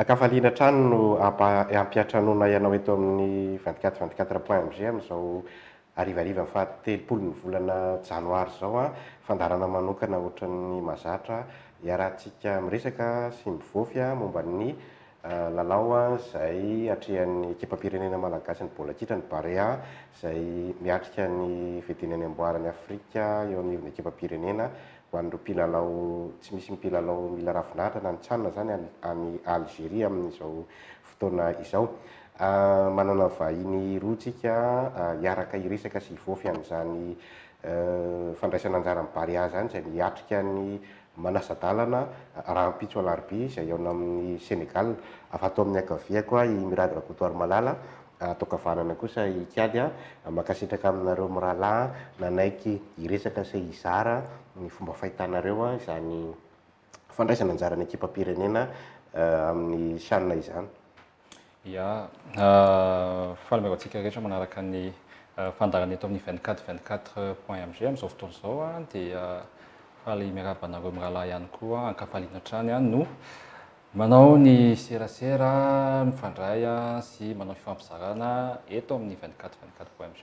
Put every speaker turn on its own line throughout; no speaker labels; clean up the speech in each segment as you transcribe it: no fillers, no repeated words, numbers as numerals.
Ankafaliana hatrany no hampiantranoana ianao eto amin'ny 24 24.mg amin'izao harivariva faha-30 ny volana janoary izao. Fandaharana manokana ohatran'ny mahazatra iarahantsika miresaka sy mivoafy momba ny lalao izay atrehan'ny ekipam-pirenena malagasy ny baolina kitra, ny Barea, izay miatrika ny fiadiana ny amboaran'i Afrika eo anivon'ny ekipam-pirenena ho an'ireo mpilalao tsy misy mpilalao mila ravinahitra na ny CHAN izany any Algeria amin'izao fotoana izao. Manana vahiny roa tsika hiaraka hiresaka sy hivoafy amin'izany fandraisana anjara amin'ny Barea izany, izay miatrika ny manasa-dalana rahampitso alarobia izay hihaona amin'ny Sénégal. Avy ato amin'ny ankaviako i Mirado Rakotoarimalala, ato ankavanana kosa i Kiady. Mankasitraka aminareo mirahalahy nanaiky hiresaka sy hizara ny fomba fahitanareo izany fandraisana anjara ny ekipam-pirenena amin'ny CHAN izany.
Ya, faly miarahaba antsika rehetra manaraka ny fandaharana eto amin'ny 24 24.mg amin'izao fotoana izao, dia faly miarahaba anareo mirahalahy ihany koa. Ankafaliana hatrany no manao ny serasera, mifandray sy manao fifampizarana eto amin'ny 24 24.mg.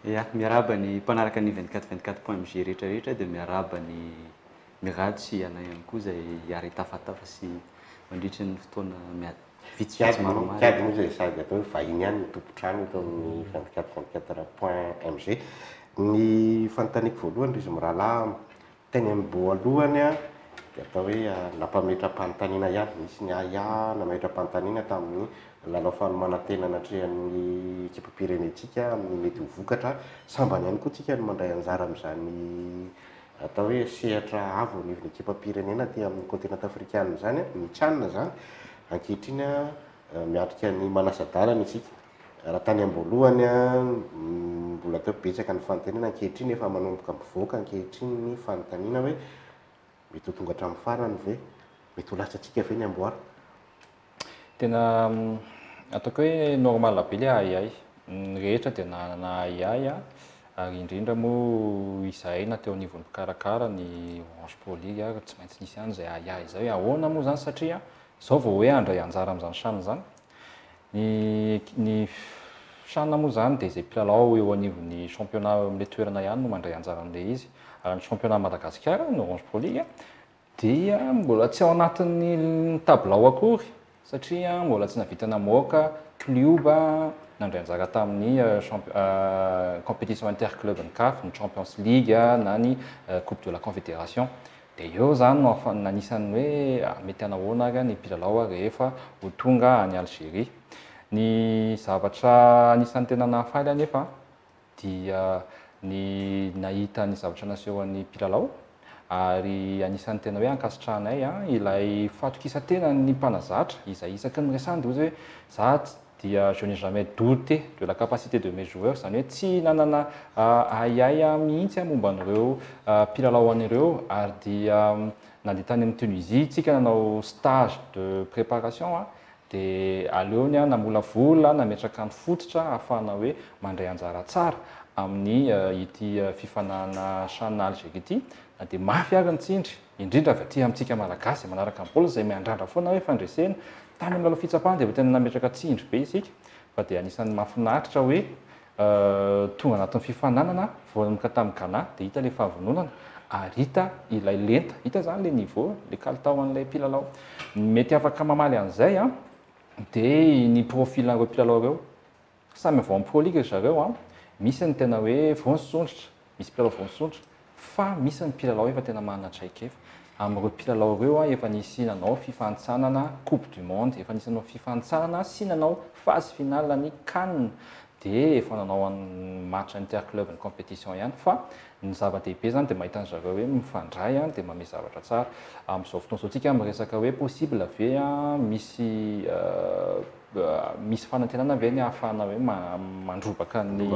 Ya, miarahaba ny mpanaraka ny 24 24.mg rehetrarehetra, dia miarahaba ny Mirado sy anay ihany koa izay hiara-hitafatafa sy mandritra ny fotoana vitsivitsy maromaro.
Kiady moa izay sady atao hoe vahiny ihany ny tompon-trano eto amin'ny 24 24.mg. Ny fanontaniako voalohany ry izy mirahalahy, teny am-boalohany dia atao hoe nampametra-panontaniana ihany, nisy ny ahiahy nametra-panontaniana tamin'ny lalao fanomanan-tena natrehan'ny ekipam-pirenentsika amin'ny mety ho vokatra. Sambany ihany koa tsika no mandray anjara amin'izany atao hoe sehatra avo anivon'ny ekipam-pirenena aty amin'ny kontinanta afrikanina izany, ny CHAN izany. Ankehitriny miatrika ny manasa-dalana isika. Raha tany am-boalohany mbola teo betsaka ny fanontaniana, ankehitriny efa manomboka mivoaka ankehitriny ny fanontaniana hoe mety ho tonga hatramin'ny farany ve? Mety ho latsatsika ve ny amboara?
Tena ataoko hoe normal be le ahiahy. Ny rehetra dia nanana ahiahy, ary indrindra moa izahay na teo anivon'ny mpikarakara ny Orange Pro League ary tsy maintsy nisy ihany izay ahiahy izay hoe ahoana moa izany, satria izao vao hoe handray anjara amin'izany CHAN izany. Ny CHAN moa izany dia izay mpilalao eo anivon'ny championnat eo amin'ilay toerana ihany no mandray anjara amin'ilay izy. Raha ny championnat Madagasikara, ny Orange Pro League, dia mbola tsy ao anatin'ny tabilao akory, satria mbola tsy nahavita namoaka klioba nandray anjara tamin'ny compétition interclub ny CAF, ny Champions League na ny Coupe de la Confédération. Dia eo izany no anisan'ny hoe mety hanahoana ary ny mpilalao rehefa ho tonga any Algérie. Ny zavatra anisan'ny tena nahafaly anefa dia ny nahita ny zavatra nasehon'ny mpilalao, ary anisan'ny tena hoe ankasitrahanay ilay fahatokisan-tenan'ny mpanazatra izay isaky ny miresahana dia hoy izy hoe za dia je n'ai jamais douté de la capacité de mes joueurs, izany hoe tsy nanana ahiahy mihitsy momba an'ireo mpilalao an'ireo. Ary dia nandeha tany amin'ny Tunisie tsika nanao stage de préparation, dia aleony namolavola nametraka ny fototra ahafahana hoe mandray anjara tsara amin'ny ity fifaninanana CHAN Algérie ity, na dia mafy ary ny tsindry, indrindra avy aty amintsika malagasy manaraka ny baolina izay miandrandra foana hoe fandresena. Tany amin'ny lalao fitsapana dia efa tena nametraka tsindry be isika, fa dia anisan'ny mahafinaritra hoe tonga anatin'ny fifaninanana vao nanomboka tamin'ny Ghana dia hita ilay fahavononana ary hita ilay lenta, hita izany ilay niveau, ilay kalitao an'ilay mpilalao. Mety afaka mamaly an'izay dia ny profil an'ireo mpilalao ireo. Samy avy ao amin'ny Pro League ry zareo, misy ny tena hoe vao nisondrotra, misy mpilalao vao nisondrotra, fa misy ny mpilalao efa tena manana traikefa. Amin'ireo mpilalao ireo efa nisy nanao fifanintsanana Coupe du Monde, efa nisy nanao fifanintsanana sy nanao phase finale ny CAN, dia efa nanao match interclub ny compétition ihany, fa ny zava-dehibe izany dia mahita an-dry zareo hoe mifandray dia manome zavatra tsara. Amin'izao fotoana izao tsika miresaka hoe possible ve, misy fanantenana ve ny ahafahana hoe mandrobaka ny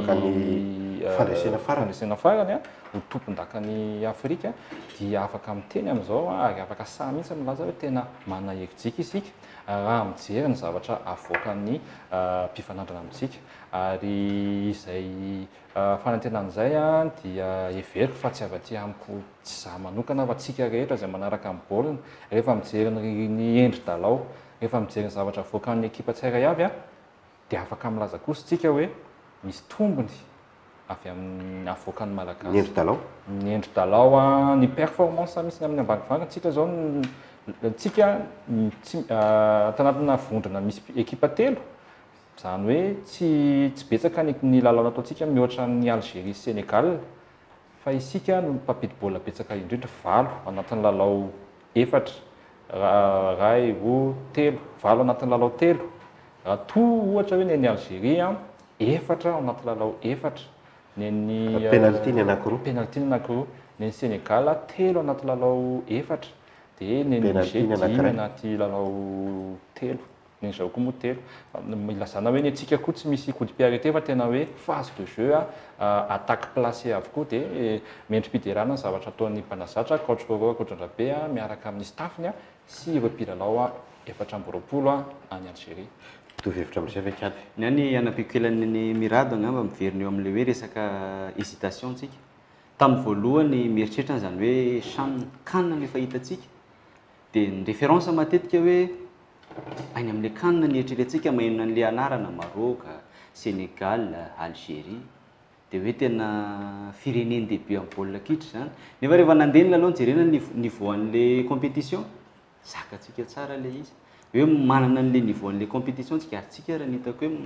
fandresena farany,
fandresena farany ho tompon-dakan'i Afrika, dia afaka miteny amin'izao ary afaka sahy mihitsy milaza hoe tena manana herijika isika raha mijery ny zavatra avoakan'ny mpifanandrina amintsika ary izay. Fanantenana izay dia heveriko fa tsy avy aty amiko, tsy izaho manokana fa tsika rehetra izay manaraka ny baolina, rehefa mijery ny endri-dalao, rehefa mijery ny zavatra avoakan'ny ekipa tsirairay avy dia afaka milaza kosa isika hoe misy tombony avy amin'ny avoakan'ny Malagasy.
Ny endri-dalao?
Ny endri-dalao, ny performance misy ny amin'ny ambanivaniny, tsika izao, tsika tsy tanatina vondrona misy ekipa telo, izany hoe tsy tsy betsaka ny ny lalao nataontsika mihoatra an'i Algérie sy Sénégal, fa isika no mpampidi-baolina betsaka indrindra, valo anatin'ny lalao efatra, iray, roa, telo, valo anatin'ny lalao telo. Raha toa ohatra hoe ny an'i Algérie, efatra ao anaty lalao efatra, ny an'i
Penalty ny anankiroa.
Penalty ny anankiroa. Ny an'i Sénégal, telo anaty lalao efatra, dia ny an'i
Penalty
Niger
ny
dimy
anankiray.
anaty lalao telo. Ny an'izao koa moa telo. Ilazana hoe ny antsika koa tsy misy coup de pied arrêté fa tena hoe phase de jeu, attaque placée avokoa dia mendri-piderana ny zavatra ataon'ny mpanazatra, coach Roro Rakotondrabe miaraka amin'ny staff-ny sy ireo mpilalao 24 any Algérie.
Mitovy hevitra amin'izay ve Kiady?
Ny ahy ny hanampiako kely an'i Mirado angamba miverina eo amin'ilay hoe resaka hésitation tsika. Tamin'ny voalohany mieritreritra an'izany hoe Chan, Can no efa hitantsika. Dia ny référence matetika hoe any amin'ilay Can no eritreretintsika maheno an'ilay anarana Maroc, Sénégal, Algérie. Dia hoe tena firenen-dehibe amin'ny baolina kitra izany. Nefa rehefa nandeha ny lalao nijerena ny niveau an'ilay compétition, zakantsika tsara ilay izy. Hoe manana an'ilay niveau an'ilay compétition tsika ary tsika raha ny hitako hoe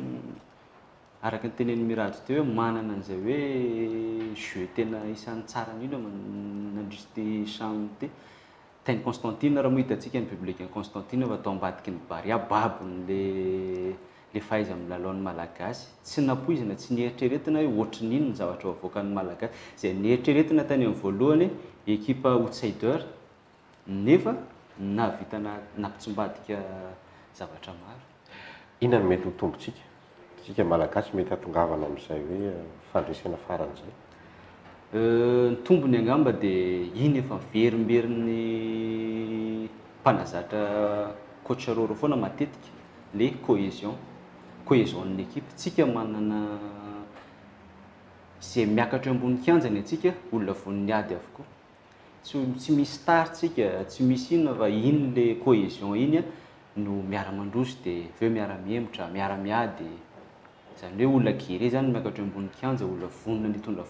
araka ny tenenin'i Mirado teo hoe manana an'izay hoe jeu tena isan'ny tsara indrindra nandritra ity CHAN ity. Tany Constantine raha moa hitantsika ny public an'i Constantine fa tao ambadiky ny Barea babon'le le fahaiza-milalao ny Malagasy. Tsy nampoizina, tsy nieritreretina hoe ohatry ny inona ny zavatra ho avoakan'ny Malagasy. Izay nieritreretina tany amin'ny voalohany hoe ekipa outsider nefa nahavita nampitsimbadika zavatra maro.
Inona no mety ho tombontsika? Isika Malagasy mety hahatongavana amin'izay hoe fandresena farany izay?
Ny tombony angamba dia iny efa miverimberin'ny mpanazatra coach Roro foana matetika le cohésion, cohésion-n'ny équipe. Tsika manana izay miakatra eo ambony kianja ny antsika olona vonon'ny ady avokoa. Tsy tsy misy star tsika, tsy misy inona fa iny le cohésion iny no miara-mandroso dia avy eo miara-mihemotra, miara-miady. Izany hoe olona guerrier izany no miakatra eo ambony kianja, olona vonona ny hitondra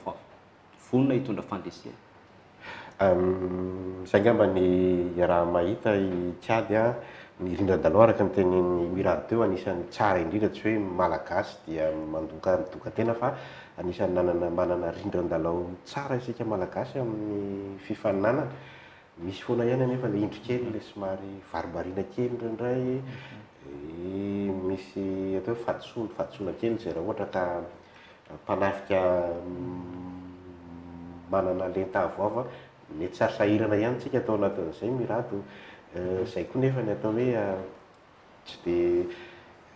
vonona hitondra fandresena.
Izay angamba ny iaraha-mahita i Kiady a, ny rindran-dalao araka ny tenin'i Mirado teo anisan'ny tsara indrindra, tsy hoe Malagasy dia mandoka midoka tena fa anisan'ny nanana manana rindran-dalao tsara isika Malagasy amin'ny fifaninanana. Misy foana ihany anefa ilay indro kely ilay somary varimbariana kely indraindray, misy atao hoe fahadisoana, fahadisoana kely izay raha ohatra ka mpanafika manana lenta avoavo, mety saro-sahirana ihany tsika tao anatin'izay Mirado, izay koa nefa ny atao hoe tsy dia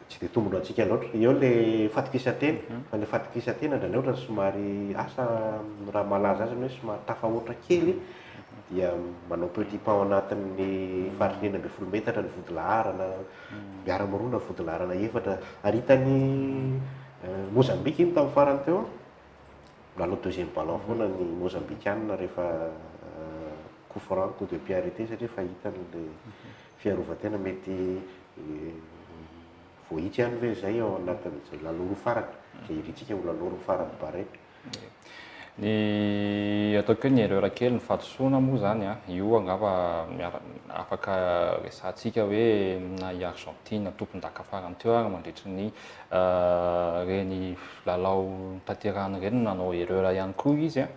tsy dia tombony ho antsika loatra. Eo ilay fatokisan-tena, fa ilay fatokisan-tena indraindray ohatran'ny somary asa raha malaza azy ny hoe somary tafahoatra kely dia manao petit pas ao anatin'ny faritry ny 16 metatra ny vodilaharana, miara-mirona ny vodilaharana efatra. Ary hitan'i Mozambique iny tamin'ny farany teo, milalao deuxième ballon foana ny Mozambikanina rehefa coup franc, coup de pied arrêté satria efa hitany ilay fiarovan-tena mety voahitsy ihany ve izay ao anatin'izay lalao roa farany, izay irintsika ho lalao roa farany Bahrain?
Ny ataoko hoe ny erreur kely, ny fahadisoana moa izany an, io angamba miara- afaka resahantsika hoe na i Argentine tompon-daka farany teo ary mandritry ny ireny lalao notanterahiny ireny no nanao erreur ihany koa izy an,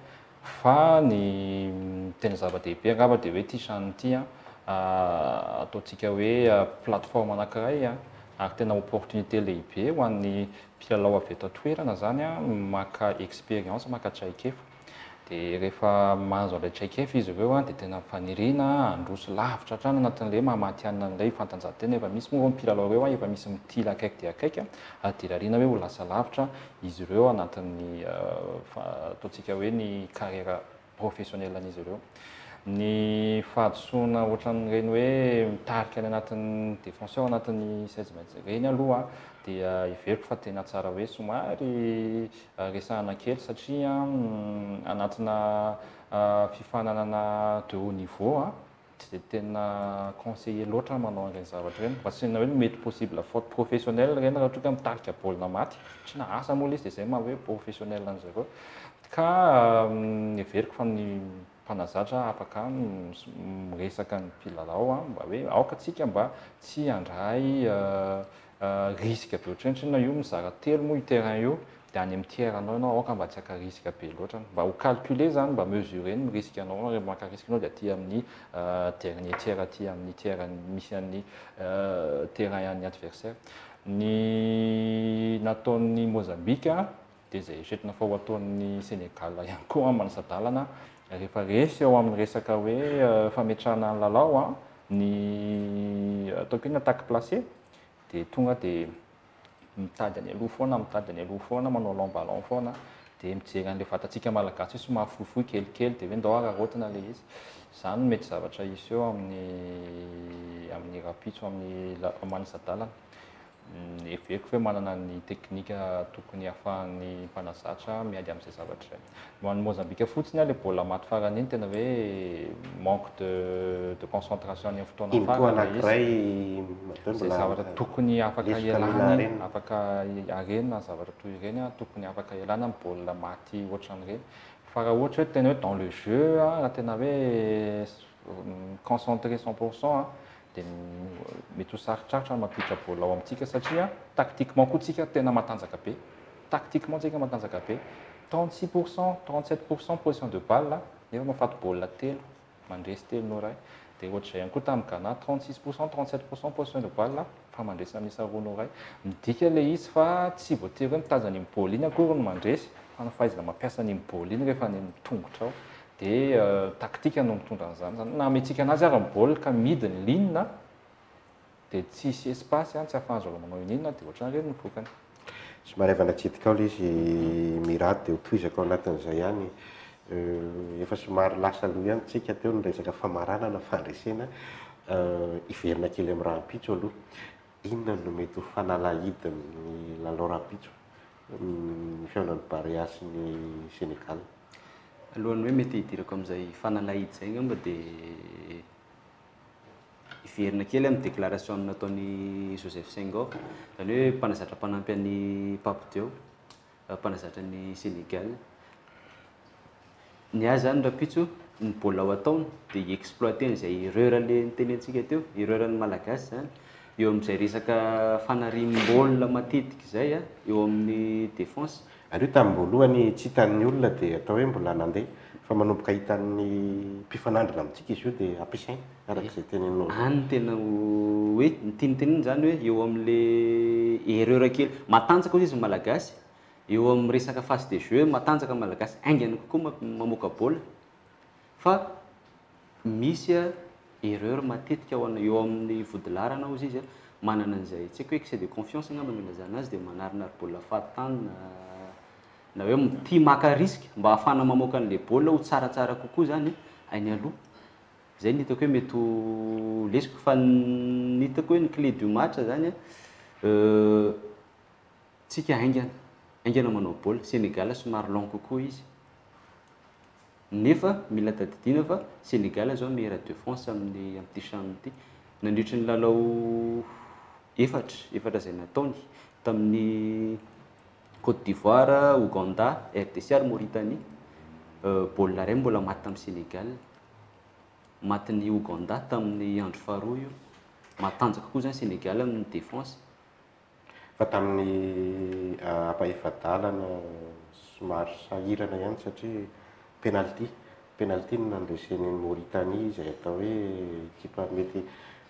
Fa ny tena zava-dehibe angamba dia hoe ity chaîne ity an, ataontsika hoe plateforme anankiray an, ary tena opportunité lehibe ho an'ny mpilalao avy eto an-toerana izany an, maka expérience, maka traikefa. Dia rehefa mahazo an'ilay traikefa izy ireo an, dia tena faniriana handroso lavitra hatrany anatin'ilay maha matihanina an'ilay fanatanjahantena. Efa misy moa ireo mpilalao ireo an, efa misy mitily akaiky dia akaiky an, ary dia irariana hoe ho lasa lavitra izy ireo anatin'ny ataontsika hoe ny carrière professionnelle an'izy ireo. Ny fahadisoana ohatran'ireny hoe mitarika any anatin'ny défenseur anatin'ny 16 mètres ireny aloha dia heveriko fa tena tsara hoe somary resahana kely, satria anatina fifaninanana de haut niveau tsy dia tena conseillé loatra manao an'ireny zavatra ireny, mba tsy hoe mety possible faute professionnelle ireny raha ohatra ka mitarika baolina maty, tsy na asa moa ilay izy, dia izay maha hoe professionnel an'zareo. Ka heveriko fa ny mpanazatra afaka miresaka ny mpilalao mba hoe aoka tsika mba tsy handray risque be ohatran'ny io mizara telo moa io terrain io, dia any amin'ny tiers anao ianao, aoka mba tsy haka risque be loatra, mba ho calculer zany, mba mesurer ny risque anao. Rehefa maka risque anao dia aty amin'ny dernier tiers, aty amin'ny tiers misy an'ny terrain an'ny adversaire. Ny nataon'ny Mozambique dia izay eritreretina fa ho ataon'ny Sénégal ihany koa manasa-dalana rehefa resy eo amin'ny resaka hoe fametrahana ny lalao, ny ataoko hoe ny attaque placée, dia tonga dia mitady any aloha foana, mitady any aloha foana, manao long ballon foana, dia mijery an'ilay vatantsika malagasy hoe somary fohifohy kelikely, dia hoe ndao araraotina ilay izy. Izany no mety zavatra hisy eo amin'ny rahampitso amin'ny manasa-dalana. Heveriko hoe manana ny teknika tokony ahafahan'ny mpanazatra miady amin'izay zavatra izay. Ho an'ny Mozambique fotsiny ilay baolina maty farany iny tena hoe manque de concentration any amin'ny fotoana
Iny koa
farany ilay izy.
anankiray atao
Izay
mbola
zavatra tokony afaka
lesoka mila
ialana,
arenina.
Afaka arenina zavatra toy ireny, tokony afaka ialana ny baolina maty ohatran'ireny. Fa raha ohatra hoe tena hoe dans le jeu, raha tena hoe concentré 100%, dia mety ho sarotrarotra ny mampiditra baolina ao amintsika, satria tactiquement koa tsika tena matanjaka be. Tactiquement tsika matanjaka be. 36%, 37% possession de balle, nefa mahafaty baolina telo, mandresy 3-1. Dia ohatr'izay ihany koa tamin'ny Ghana, 36%, 37% possession de balle, fa mandresy amin'ny isa 2-1. Midika ilay izy fa tsy voatery hoe mitazona iny baolina iny akory no mandresy, fa ny fahaizana mampiasa an'iny baolina iny rehefa any amin'ny tongotra ao. Dia taktika no mitondra an'izany. Zany na ametrika anazy ary ny baolina ka midy ny ligne, dia tsisy espace tsy ahafahan'ny zareo manao ininona, dia ohatran'ireny ny vokany.
Somary avy anatsidika ao ilay izy Mirado, dia ho tohizako ao anatin'izay ihany. Efa somary lasa aloha ihany tsika teo ny resaka famaranana fandresena. Hiverina kely amin'ny rahampitso aloha. Inona no mety ho fanalahidin'ny lalao rahampitso, ny fihaonan'ny Barea sy ny Sénégal?
Alohan'ny hoe mety hidirako amin'izay fanalahidy izay angamba, dia hiverina kely amin'ny déclaration nataon'i Joseph Senghor, izany hoe mpanazatra mpanampy an'i Pape Diaw, mpanazatra ny Sénégal. Ny azy zany rahampitso ny baolina ho ataony dia hi-exploiter an'izay erreur le nitenentsika teo, erreur ny malagasy zany eo amin'izay resaka fanariam-baolina matetika izay eo amin'ny défense.
Ary io tamin'ny voalohany tsy hitan'ny olona dia atao hoe mbola nandeha, fa manomboka hitan'ny mpifanandrina amintsika izy io dia ampiasaina araka izay teneninao zay.
Any tena hoe ny tiany tenenina zany hoe eo amin'le erreur kely, matanjaka hozy izy ny malagasy eo amin'ny resaka phase de jeu, matanjaka ny malagasy, haingana kokoa mamoaka baolina, fa misy erreur matetika ao eo amin'ny vodilarana hozy izy, manana an'izay tsy haiko hoe excès de confiance angamba no ilazana azy, dia manarinary baolina fahatany na hoe tia maka risque mba ahafahana mamoaka an'ilay baolina ho tsaratsara kokoa zany any aloha. Zay no hitako hoe mety ho lesiko, fa ny hitako hoe ny clé du match zany tsika haingana, haingana manao baolina, Sénégal somary lent kokoa izy. Nefa mila tadidiana fa Sénégal zao meilleure défense amin'ny amin'ity CHAN ity. Nandritry ny lalao efatra izay nataony tamin'ny Côte d'Ivoire, Ouganda, RDC ary Mauritanie, baolina iray mbola maty tamin'ny Sénégal. Matin'ny Ouganda tamin'ny andro faharoa io. Matanjaka koa zany Sénégal amin'ny défense.
Fa tamin'ny ampahefa-dalana somary sahirana ihany satria penalty no nandresen'ny Mauritanie, izay atao hoe ekipa mety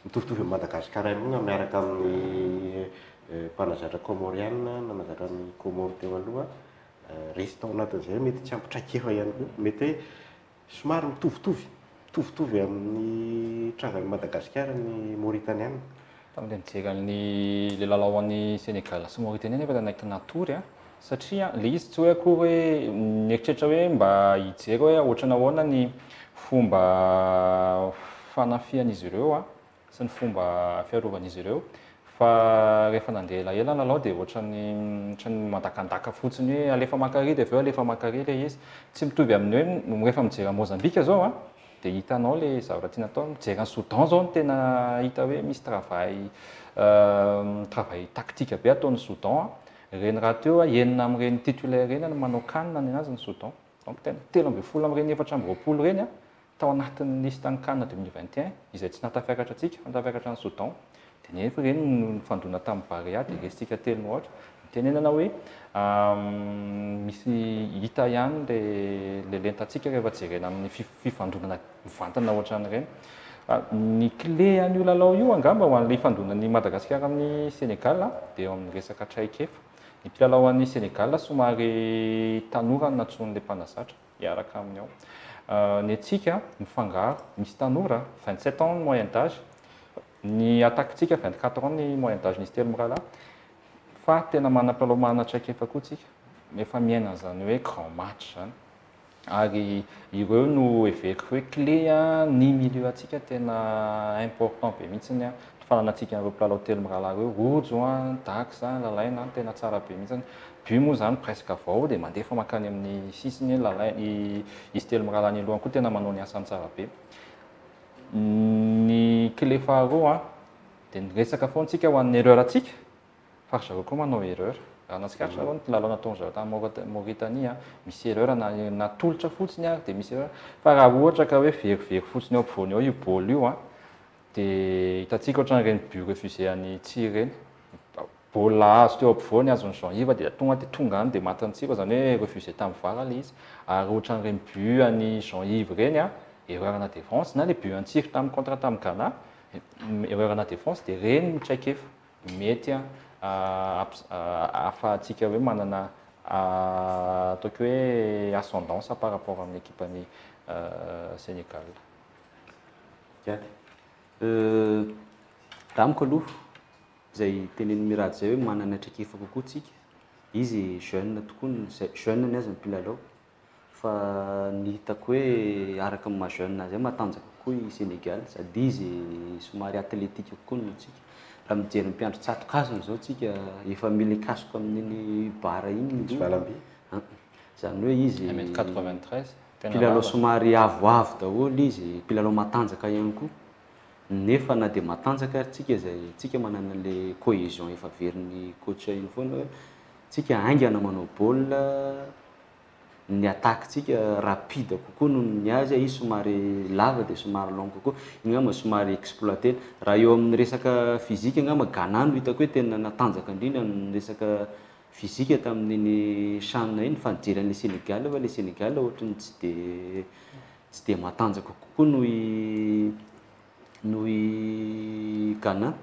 mitovitovy amin'i Madagasikara ihany koa, miaraka amin'ny mpanazatra Comoriana nanazatra ny Comore teo aloha. Resy tao anatin'izay, mety tsy ampy traikefa ihany koa, mety hoe somary mitovitovy amin'ny trangan'i Madagasikara ny Mauritaniana.
Tamin'ilay nijery an'ny le lalao an'ny Sénégal sy Mauritanie nefa tena natory satria le izy tsy hoe akory hoe nieritreritra hoe mba hijery hoe ohatrany ahoana ny fomba fanafihan'izy ireo a sy ny fomba fiarovan'izy ireo, fa rehefa nandeha elaela ny lalao dia ohatran'ny mandakandaka fotsiny hoe alefa makary dia avy eo alefa makary ilay izy. Tsy mitovy amin'ny hoe rehefa mijery an'i Mozambique zao a dia hitanao ilay zavatra tiana atao. Mijery an'i Soudan zao no tena hita hoe misy travail tactique be ataon'ny Soudan a. Ireny rahateo a, 6 amin'ireny titulaire ireny no manao CAN ny anazy ny Soudan. Donc tena 13 amin'ireny 24 ireny a tao anatin'ny liste ny CAN 2021 izay tsy natafiakatra antsika fa natafiakatra ny Soudan. Dia nefa ireny no nifandona tamin'ny Barea dia resintsika 3-0. Nitenenana hoe misy hita ihany le lentantsika rehefa jerena amin'ny fifandonana mivantana ohatran'ireny. Ny clé an'io lalao io angamba ho an'ilay ifandonan'i Madagasikara amin'ny Sénégal dia eo amin'ny resaka traikefa. Ny mpilalao an'i Sénégal somary tanora no nantsoin'ilay mpanazatra hiaraka aminy ao. Ny antsika mifangaro, misy tanora 27 ans ny moyenne d'âge, ny attaque-tsika 24 ans ny moyenne d'âge nisy telo mirahalahy, fa tena manana mpilalao manana traikefa koa tsika, efa miaina an'izany hoe grand match zany. Ary ireo no heveriko hoe clé ny milieu antsika tena important be mihitsy ny fananantsika an'ireo mpilalao telo mirahalahy ireo, Rojo, Dax, Lalaina, tena tsara be mihitsy. Bu moa zany presque vao dia mandefa mankany amin'ny sisiny Lalaina, izy telo mirahalahy ny alohany koa tena manao ny asany tsara be. Ny clé faharoa dia niresaka foana tsika ho an'ny erreur antsika, fa ry zareo koa manao erreur. Raha natsikaritra zareo ny lalao nataon-dry zareo tamin'i Mauritanie, misy erreur natolotra fotsiny ary dia misy erreur. Fa raha ohatra ka hoe verivery fotsiny eo ampovoany eo io baolina io, dia hitantsika ohatran'ireny but refusé an'i Tsiry ireny. Baolina azo teo ampovoany azon'i Jean Yves dia tonga dia tonga any dia matin'i Tsiry, izany hoe refusé tamin'ny VAR ilay izy. Ary ohatran'ireny but an'i Jean Yves ireny, erreur na défense, na ilay but an'i Tsiry tamin'ny contre tamin'ny Ghana, erreur na défense, dia ireny no traikefa mety ahafahantsika hoe manana ataoko hoe ascendance par rapport amin'ny ekipan'i Sénégal.
Raha amiko aloha, izay tenenin'i Mirado izay hoe manana traikefa kokoa tsika, izy jeune tokoa, jeune ny azy ny mpilalao, fa ny hitako hoe araka ny maha jeune azy matanjaka kokoa i Sénégal, sady izy somary athlétique kokoa noho tsika. Raha mijery ny mpiandry tsatokazony zao tsika efa mila hikasoka amin'iny bara iny ny
Tsy valamby.
Izany hoe izy
Un mètre quatre-vingt-treize, tena
mpilalao
lava.
somary avoavo daholo izy, mpilalao matanjaka ihany koa. Nefa na dia matanjaka ary tsika izay tsika manana le cohésion efa verin'ny coach iny foana hoe tsika haingana manao baolina, ny attaque tsika rapide kokoa noho ny azy, izy somary lava dia somary long kokoa, iny angamba somary exploité. Raha eo amin'ny resaka physique angamba Ghana no hitako hoe tena natanjaka indrindra amin'ny resaka physique tamin'iny CHAN iny, fa nijery an'ilay Sénégal fa ilay Sénégal ohatran'ny tsy dia matanjaka kokoa noho i Ghana.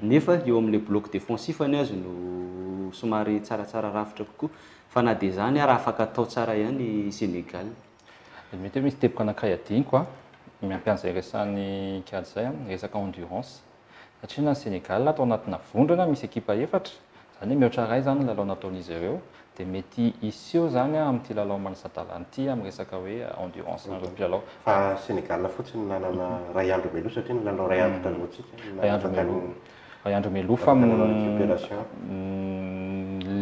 Nefa eo amin'ilay bloc défensif ny azy no somary tsaratsara rafitra kokoa, fa na dia izany ary afaka atao tsara ihany i Sénégal.
Mety hoe misy teboka anankiray adinoko a, miampy an'izay resahan'i Kiady izay, resaka endurance. Satria na ny Sénégal atao anatina vondrona misy ekipa 4, izany hoe mihoatra iray izany ny lalao nataon'izy ireo, dia mety hiseho izany amin'ity lalao manasa-dalana ity amin'ny resaka hoe endurance an'ireo mpilalao.
Fa Sénégal fotsiny nanana ray andro mialoha satria ny lalao ray andro taloha antsika,
Ray andro mialoha. Ray andro mialoha fa
afaka nanao récupération.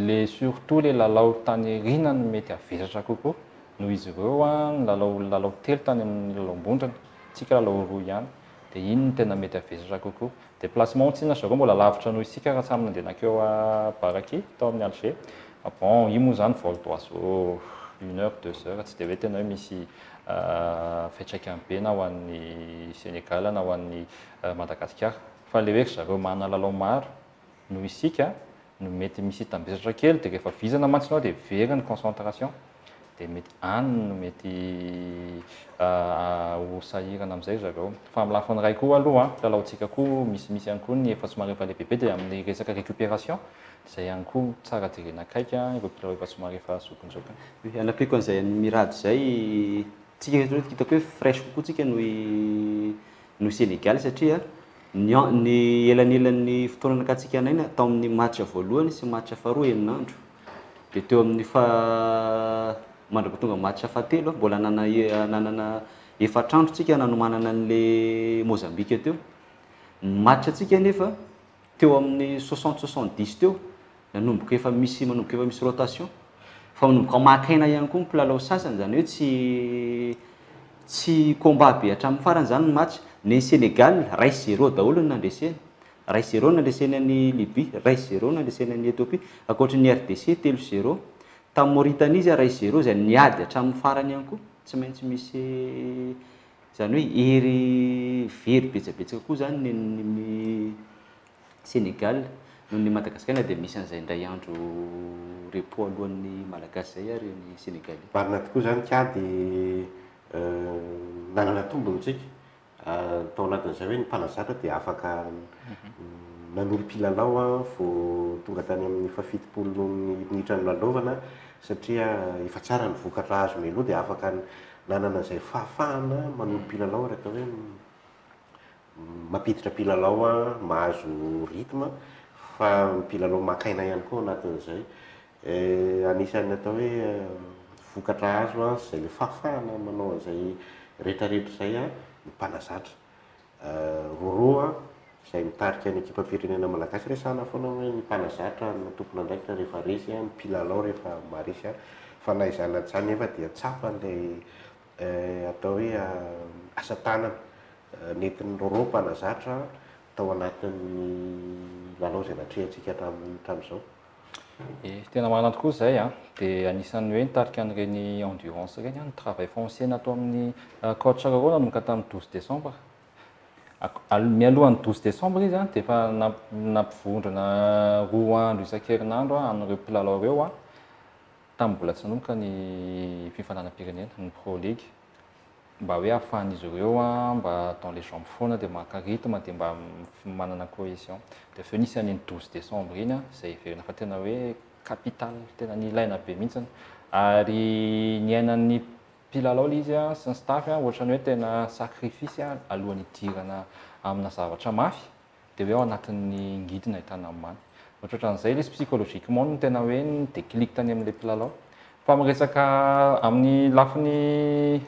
Le surtout le lalao tany aoriana no mety havesatra kokoa noho izy ireo ny lalao 3 tany amin'ny lalaom-bondrona, tsika lalao 2 ihany, dia iny no tena mety havesatra kokoa. Déplacement tsy inona zareo mbola lavitra noho isika raha samy nandeha nankeo Baraki tao amin'ny Alger. Bon, io moa zany vol d'oiseau une heure, 2 heures, tsy dia hoe tena hoe misy fiantraikany be na ho an'ny Sénégal na ho an'ny Madagasikara. Fa le hoe zareo manana lalao maro noho isika no mety misy hitambesatra kely, dia rehefa vizana mantsy ianao dia very ny concentration, dia mety any no mety ho sahirana amin'izay zareo. Fa amin'ny lafiny iray koa aloha, lalaontsika koa misimisy ihany koa ny efa somary efa lehibebe, dia amin'ny resaka récupération izay ihany koa tsara jerena akaiky ireo mpilalao efa somary efa zokinjokiny.
Anampiako an'izay Mirado izay, tsika hitako hoe fraîche kokoa tsika noho i Sénégal, satria ny elanelan'ny fotoana nakantsika anay tao amin'ny match voalohany sy match faharoa 6 andro, dia teo amin'ny fa mandra-pahatonga match fahatelo mbola nanana Efatr'andro tsika nanomanana an'le Mozambique teo. Ny match antsika nefa teo amin'ny 60 70 teo nanomboka efa misy, manomboka efa misy rotation. Fa manomboka maka aina ihany koa ny mpilalao sasany, zany hoe tsy combat be hatramin'ny farany zany ny match. Ny Sénégal 1-0 daholo no nandresena. 1-0 nandresena ny Libye, 1-0 nandresena ny Éthiopie. Ankoatry ny RDC 3-0. Tamin'ny Mauritanie izy 1-0 izay niady hatramin'ny farany ihany koa. Tsy maintsy misy zany hoe hery very betsabetsaka koa zany ny Sénégal noho ny Madagasikara, dia misy an'izay indray andro repos alohan'ny Malagasy izay ary ny Sénégalais.
Marina tokoa zany kiady nanana tombony tsika tao anatin'izay hoe ny mpanazatra dia afaka nanolo mpilalao vao tonga tany amin'ny faha-70 minitra nilalaovana, satria efa tsara ny vokatra azo mialoha, dia afaka nanana izay fahafahana manolo mpilalao ary atao hoe mampiditra mpilalao mahazo rythme, fa mpilalao maka aina ihany koa anatin'izay. Anisan'ny atao hoe vokatra azo izay le fahafahana manao an'izay rehetrarehetra izay ny mpanazatra. Rôrô izay mitarika ny ekipam-pirenena malagasy, resahana foana hoe ny mpanazatra no tompon'andraikitra rehefa resy, ny mpilalao rehefa maharesy, fa na izany na izany nefa dia tsapa ilay atao hoe asa tanana nentin'ny Rôrô mpanazatra tao anatin'ny lalao izay natrehantsika hatramin'izao.
Tena marina tokoa izay dia anisan'ny hoe nitarika an'ireny endurance ireny ny travail foncier natao amin'ny coach Rôrô nanomboka tamin'ny 12 décembre. Mialohan'ny 12 décembre izy dia efa nampivondrona 2 andro isan-kerinandro an'ireo mpilalao ireo tamin'ny mbola tsy nanomboka ny fifaninanam-pirenena, ny Pro League, mba hoe ahafahan'izy ireo mba dans les jambes foana dia maka rythme dia mba manana cohésion. Dia avy eo nisy an'iny 12 décembre iny izay heverina fa tena hoe capital, tena nilaina be mihitsiny. Ary niainan'ny mpilalao ilay izy sy ny staff ohatran'ny hoe tena sacrifice alohan'ny hidirana amina zavatra mafy, dia hoe ao anatin'ny ngidina ahitana ny mamy. Ohatrohatran'izay ilay izy psychologiquement no tena hoe ny déclic tany amin'ilay mpilalao. Fa miresaka amin'ny lafiny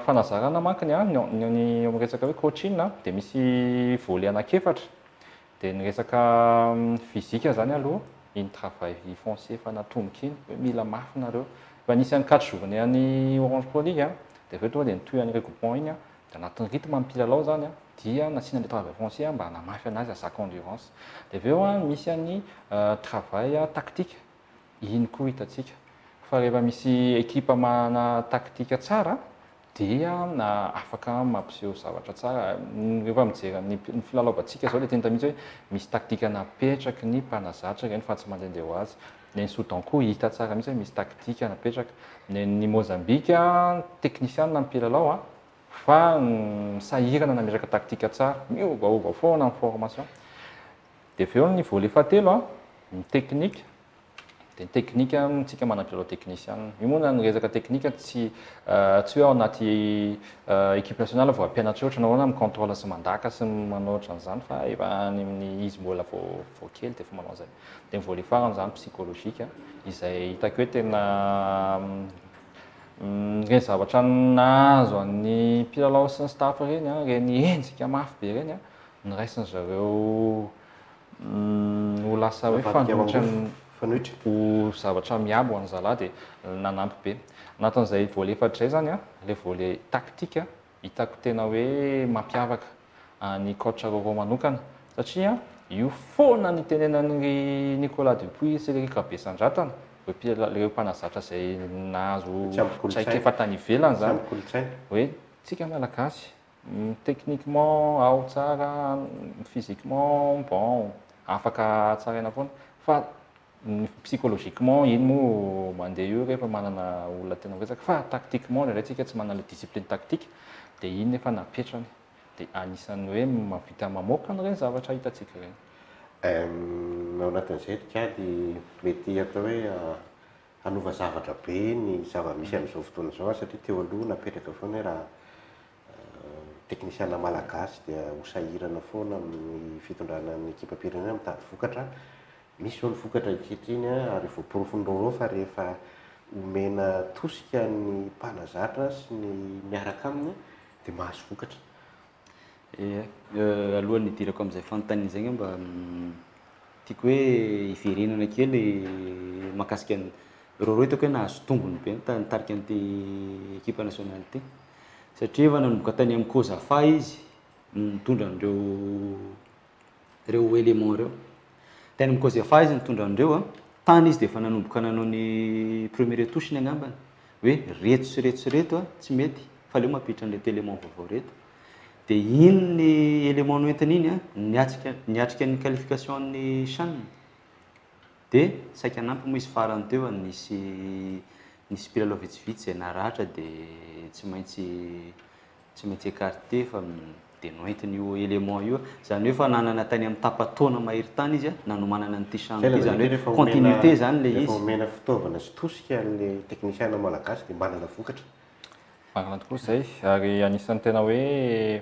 fanazarana mankony ny miresaka hoe coaching dia misy volet anankiefatra. Dia ny resaka physique zany aloha, iny travail foncier efa natomboka iny, hoe mila mafy nareo. Fa nisy an'ny 4 journée an'ny Orange Pro League dia avy eo tonga dia nitohy an'ny regroupement iny dia anatin'ny rythme ny mpilalao zany dia nasiana le travail foncier mba hanamafy anazy ahazaka endurance. Dia avy eo misy an'ny travail tactique, iny koa hitantsika fa rehefa misy équipe manana tactique tsara dia afaka mampiseho zavatra tsara. Rehefa mijery ny filalaovantsika zao ilay tena mihitsy hoe misy tactique napetraky ny mpanazatra ireny fa tsy mandehandeha ho azy. Ny Soudan koa hita tsara mihitsy hoe misy tactique napetraka. Ny Mozambique technicien ny mpilalao fa sahirana nametraka tactique tsara, miovaova foana ny formation. Dia avy eo ny volet fahatelo ny technique. Dia ny technique tsika manana mpilalao technicien. Io moa ny resaka technique tsy hoe ao anaty équipe nationale vao hampianatra ohatra nahoana mi-contrôle sy mandaka sy manao ohatran'izany, fa efa any amin'ny izy mbola vao kely dia efa manao an'izay. Dia ny volet farany izany psychologique izay hitako hoe tena ireny zavatra nahazo an'ny mpilalao sy ny staff ireny ireny enjika mafy be ireny niraisin zareo ho lasa hoe fanoitra ho zavatra miabo ho an'ny zalahy dia nanampy be. Anatin'izay volet efatra izay zany ilay volet tactique hitako tena hoe mampiavaka an'i coach Rôrô manokana, satria io foana nitenenan'i Nicolas Dupuis sy Eric Rabesandratana, ireo mpanazatra izay nahazo traikefa tany ivelany zany, hoe tsika malagasy techniquement ao tsara, physiquement bon afaka tsaraina foana, fa psychologiquement iny moa mandeha io rehefa manana olona tena miresaka, fa tactiquement indraindray tsika tsy manana discipline tactique, dia iny nefa napetrany, dia anisan'ny hoe mahavita mamoaka an'ireny zavatra hitantsika ireny.
Ao anatin'izay Rikady mety atao hoe hanova zavatra be ny zava-misy amin'izao fotoana izao, satria teo aloha napetraka foana hoe raha teknisiana malagasy dia ho sahirana foana amin'ny fitondrana ny ekipam-pirenena mitady vokatra. Misy izao ny vokatra ankehitriny ary voaporofon'ny Rôrô fa rehefa omena tosika ny mpanazatra sy ny miaraka aminy dia mahazo vokatra.
Ie, alohan'ny hidirako amin'izay fanontaniana izay angamba tiako hoe hiverenana kely mahakasika ny Rôrô hitako hoe nahazo tombony be nitarika an'ity ekipa nasionaly ity satria efa nanomboka tany amin'ny COSAFA izy nitondra an'ireo ireo éléments ireo. Tany amin'ny COSAFA izy nitondra an'ireo an, tany izy dia efa nanomboka nanao ny première touche-ny angambany hoe reto sy reto sy reto an tsy mety fa aleo mampiditra an'ireto éléments vaovao ireto. Dia iny ny élément noentiny iny an, niatrika niatrika ny qualification-n'ny CHAN. Dia saika hanampy moa izy farany teo fa nisy nisy mpilalao vitsivitsy izay naratra dia tsy maintsy tsy maintsy écarté fa dia noentiny io élément io. Izany hoe efa nanana tany amin'ny tapa-taona mahery tany izy nanomanana an'ity CHAN ity, izany hoe continuité izany ilay izy.
Rehefa omena fitaovana sy tosika ilay teknisiana malagasy dia manana vokatra.
Marina tokoa izay, ary anisan'ny tena hoe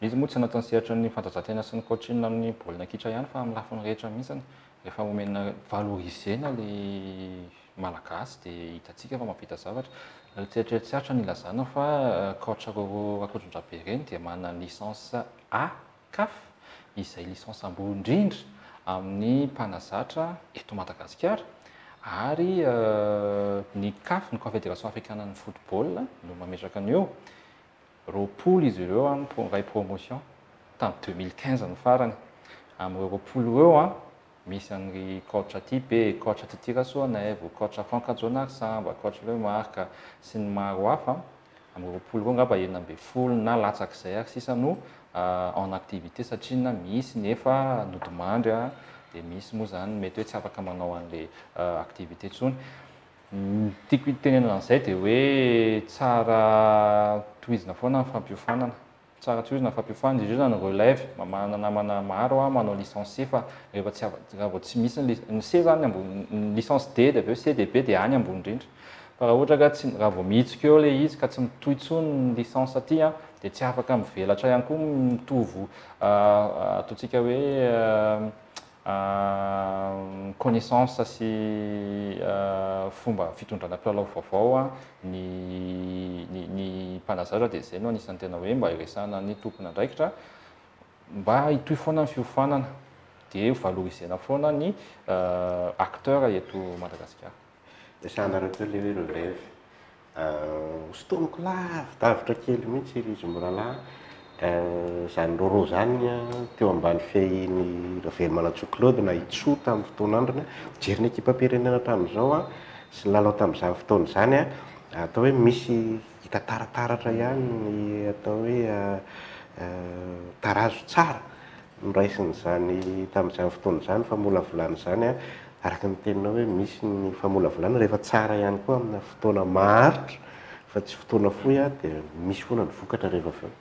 izy moa tsy anatin'ny sehatry ny fanatanjahantena sy ny coaching amin'ny baolina kitra ihany fa amin'ny lafiny rehetra mihitsy. Rehefa omena valoriser-na ilay Malagasy dia hitantsika fa mahavita zavatra. Tsy eritreritra ny ilazana fa coach Roro Rakotondrabe ireny dia manana licence A CAF izay licence ambony indrindra amin'ny mpanazatra eto Madagasikara ary ny CAF, ny Confédération Africaine ny Football no mametraka an'io. 20 izy ireo no iray promotion tamin'ny 2015 ny farany. Amin'ireo 20 ireo misy an'i coach Tibe, coach Titi Rasoanaivo, coach Franck Rajaonarisamba, coach Lemarque sy ny maro hafa. Amin'ny 20 ireo angamba 16 na latsak'izay ary sisa no en activité satria na misy ny efa nodimandry dia misy moa izany mety hoe tsy afaka manao an'ilay activité intsony. Ny tiako hitenenana an'izay dia hoe tsara tohizina foana ny fampiofanana. Tsara tohizina ny fampiofanana, indrindra ny relève. Manana namana maro aho manao licence C fa rehefa tsy afa, raha vao tsy misy ny ny C izany ambony, ny licence D dia avy eo C dia B dia any ambony indrindra. Fa raha ohatra ka tsy, raha vao mihitsoka eo ilay izy ka tsy mitohy intsony ny licence aty an, dia tsy afaka mivelatra ihany koa mitovy ataontsika hoe connaissance sy fomba fitondrana mpilalao vaovao ny ny mpanazatra dia izay no anisan'ny tena hoe mba iresahana ny tompon'andraikitra mba hitohy foana ny fiofanana dia ho valoriser-na foana ny acteur eto Madagasikara.
Resahanareo teo ilay hoe relève. Hosintomiko lavidavitra kely mihitsy ry izy mirahalahy. Izany Roro izany teo ambany fehin'i Ravelomanantsoa Claude na i Tso tamin'ny fotoan'androny. Mijery ny ekipam-pirenena hatramin'izao sy ny lalao tamin'izany fotoana izany, atao hoe misy hita tarataratra ihany ny atao hoe tarazo tsara noraisin'izany tamin'izany fotoana izany, famolavolana izany. Araka ny teninao hoe misy ny famolavolana rehefa tsara ihany koa amina fotoana maharitra fa tsy fotoana fohy dia misy foana ny vokatra rehefa avy eo.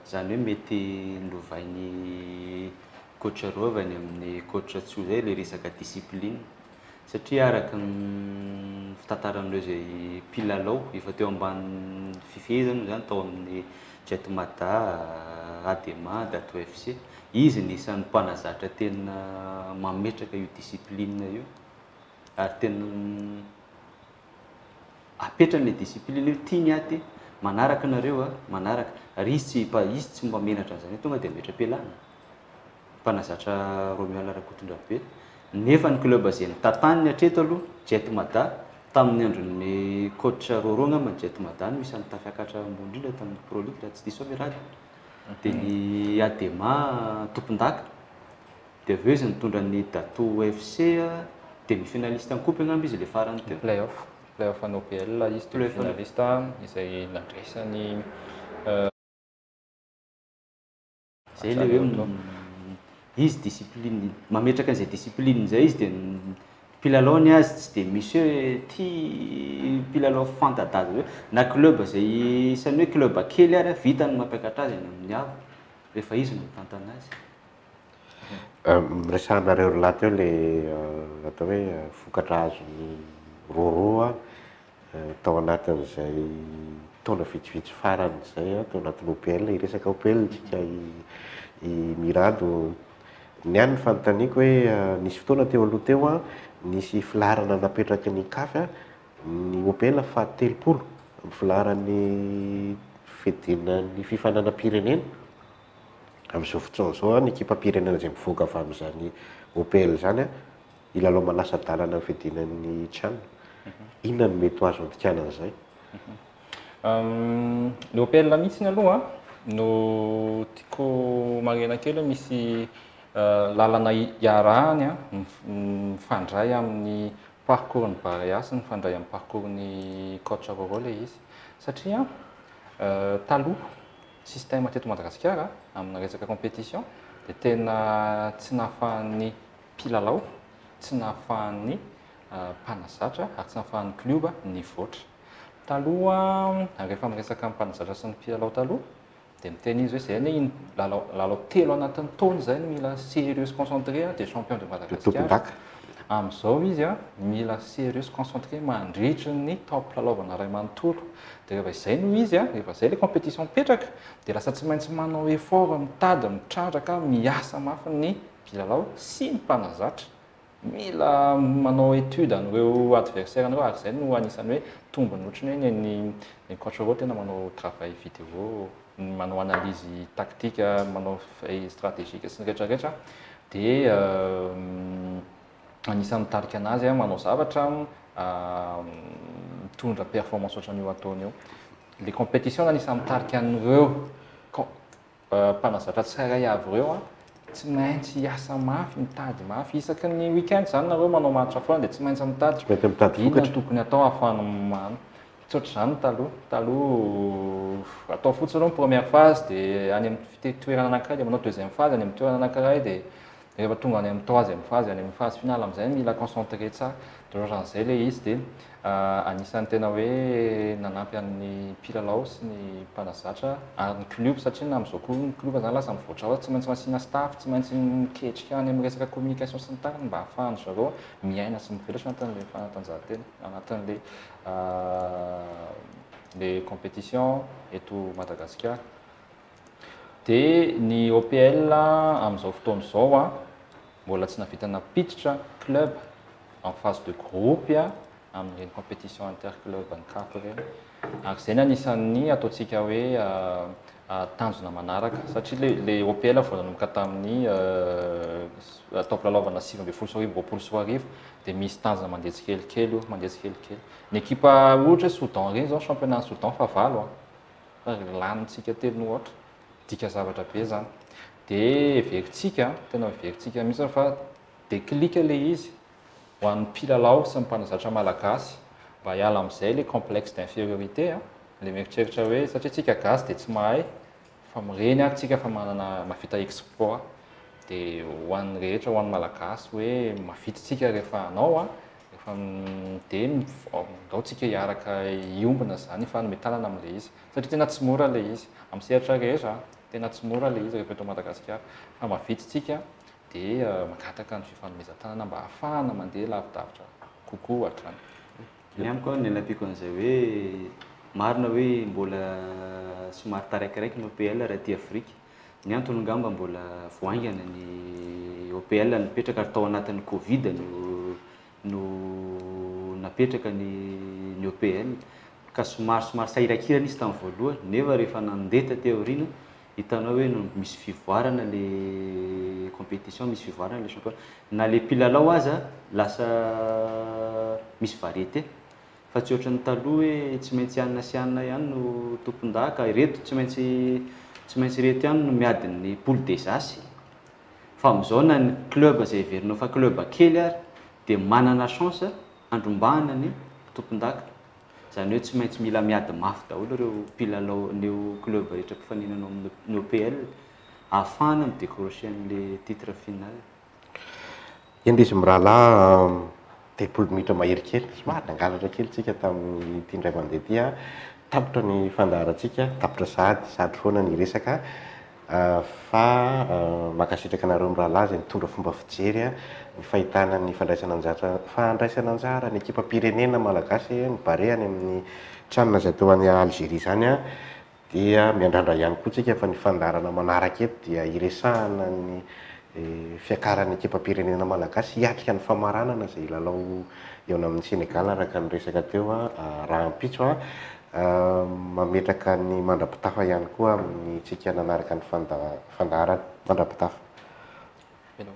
Izany hoe mety lovain'i coach Rova any amin'ny coach Tso izay ilay resaka discipline satria araka ny fitantaran'ireo izay mpilalao efa teo ambany fifehezany moa izany tao amin'ny Jet Mada, Adema, Dato FC. Izy no isan'ny mpanazatra tena mametraka io discipline io ary tena apetrany ilay discipline io, tiany ahy ity, manaraka nareo a, manaraka, ary izy tsy izy tsy mba menatra an'izany hoe tonga dia ametra-pialana. Mpanazatra Romuald Rakotondrabe, nefa ny club izay notantaniny hatreto aloha, Jet Mada, tamin'ny andron'ny coach Roro angamba ny Jet Mada no isan'ny tafiakatra ambony indrindra tamin'ny Pro League raha tsy diso aho Mirado. Dia ny Adema tompondaka, dia avy eo izy nitondra ny Dato FC, demi-finaliste ny coupe angamba izy ilay farany teo.
Play off, play off an'ny OPL izy demi-finaliste izay nandresany.
Zay ilay hoe izy discipline, mametraka an'izay discipline izay izy dia ny mpilalao ny azy tsy dia misy hoe tia mpilalao fanta-daza be, na club izay isan'ny hoe club kely ary vitany ny mampiakatra azy any amin'ny avo rehefa izy no mitantana azy.
Resahanareo roa lahy teo ilay atao hoe vokatra azon'i Roro Tao anatin'izay taona vitsivitsy farany izay, tao anatin'ny OPL, hiresaka OPL isika i Mirado. Ny ahy ny fanontaniako hoe nisy fotoana teo aloha teo an, nisy filaharana napetraky ny CAF ny OPL faha-30 amin'ny filaharan'ny fiadiana ny fifaninanam-pirenena. Amin'izao fotoana izao ny ekipam-pirenena izay mivoaka avy amin'izany OPL izany hilalao manasa-dalana amin'ny fiadiana ny CHAN. Inona no mety ho azo andikana an'izay?
Ny OPL mihitsy aloha no tiako marihina kely hoe misy lalana iarahany mifandray amin'ny parcours-n'ny Barea sy mifandray amin'ny parcours-n'ny coach Rôrô ilay izy. Satria taloha système teto Madagasikara amina resaka compétition dia tena tsy nahafahan'ny mpilalao, tsy nahafahan'ny mpanazatra ary tsy nahafahan'ny club nivoatra. Taloha rehefa miresaka amin'ny mpanazatra sy ny mpilalao taloha dia miteny izy hoe zay anie iny lalao lalao telo anatin'ny taona izay no mila sérieux sy concentré dia champion de Madagascar.
Tompon-daka.
Amin'izao izy mila sérieux sy concentré mandritry ny taom-pilalaovana iray manontolo. Dia rehefa izay no izy, rehefa izay ilay compétition mipetraka dia lasa tsy maintsy manao effort, mitady, mitrandraka, miasa mafy ny mpilalao sy ny mpanazatra. Mila manao étude an'ireo adversaire an'ireo ary izay no anisan'ny hoe tombony ohatrany hoe ny ny coach ireo tena manao travail vidéo, manao analyse tactique, manao veille stratégique sy ny rehetra rehetra dia anisan'ny mitarika anazy manao zavatra mitondra performance ohatran'io ataony io. Les compétitions anisan'ny mitarika an'ireo mpanazatra tsirairay avy ireo tsy maintsy hiasa mafy, mitady mafy. Isaky ny week-end izany nareo manao match foana dia tsy maintsy mitady.
Tsy maintsy mitady
Inona
vokatra.
tokony atao ahafahana mano. Tsy ohatr'izany taloha. Taloha atao fotsiny aloha ny première phase dia any amin'ny toerana anankiray dia manao deuxième phase any amin'ny toerana anankiray dia rehefa tonga any amin'ny troisième phase, any amin'ny phase finale amin'izay mila concentré tsara. Dia ohatran'izay ilay izy dia anisan'ny tena hoe nanampy an'ny mpilalao sy ny mpanazatra ary ny club satria na amin'izao koa ny club zany lasa mivoatra ao, tsy maintsy masiana staff, tsy maintsy miketrika any amin'ny resaka communication sy ny tariny mba ahafahan-dry zareo miaina sy mivelatra anatin'ilay fanatanjahantena, anatin'ilay le compétition eto Madagasikara. Dia ny OPL amin'izao fotoana izao mbola tsy nahavita nampiditra club en phase de groupe amin'ireny compétition interclub ny CAF ireny. Ary izay no anisan'ny ataontsika hoe tanjona manaraka satria le le OPL vao nanomboka tamin'ny taom-pilalaovana 2019 2020 dia misy tanjona mandeha tsikelikely io, mandeha tsikelikely. Ny ekipa ohatra hoe Soudan ireny izao championnat Soudan fahavalo fa lanintsika telo no aotra, midika zavatra be izany. Dia heverintsika, tena heverintsika mihitsy fa déclic ilay izy ho an'ny mpilalao sy ny mpanazatra malagasy mba hiala amin'izay ilay complexe d'infériorité, ilay mieritreritra hoe satria tsika gasy dia tsy mahay fa mireny ary tsika fa manana mahavita exploit. Dia ho an'ny rehetra, ho an'ny malagasy hoe mahavita tsika rehefa hanao, rehefa dia andao tsika hiaraka hiombona izany hifanome tanana amin'ilay izy satria tena tsy mora ilay izy amin'ny sehatra rehetra, tena tsy mora ilay izy rehefa eto Madagasikara fa mahavita tsika dia mangataka ny fifanomezan-tanana mba hahafahana mandeha lavidavitra kokoa hatrany.
Ny amiko ny anampiako an'izay hoe marina hoe mbola somary taraikiraiky ny OPL raha aty Afrika. Ny antony angamba mbola vao haingana ny OPL nipetraka ary tao anatin'ny Covid no no napetraka ny ny OPL ka somary somary sahirankirana izy tamin'ny voalohany nefa rehefa nandeha taty aoriana hitanao hoe misy fivoarana le compétition, misy fivoarana le championnat. Na le mpilalao aza lasa misy variété fa tsy ohatran'ny taloha hoe tsy maintsy anona sy anona ihany no tompon-daka, ireto tsy maintsy tsy maintsy ireto ihany no miady ny poule des as. Fa amin'izao na ny club izay heverinao fa club kely ary dia manana chance handrombahana ny tompon-daka. Izany hoe tsy maintsy mila miady mafy daholo ireo mpilalao ireo club rehetra mpifaninana ao amin'ny OPL ahafahana mi-décrocher an'ilay titre final.
Indrisy mirahalahy 30 minitra mahery kely, somary nangalatra kely tsika tamin'ity indray mandeha ity. Tapitra ny fandaharantsika, tapitra sahady, sahady foana ny resaka fa mankasitraka anareo mirahalahy izay nitondra fomba fijery ny fahitana ny fandraisana anjara fandraisana anjara ny ekipam-pirenena malagasy ny Barea any amin'ny CHAN izay atao any Algérie izany dia miandrandra ihany koa tsika fa ny fandaharana manaraka eto dia hiresahana ny fiakaran'ny ekipam-pirenena malagasy hiatrika ny famaranana izay hilalao eo amin'ny Sénégal araka ny resaka teo rahampitso. Mametraka ny mandra-pitafa ihany koa amintsika nanaraka ny fandaharana. Mandra-pitafa.
Hello.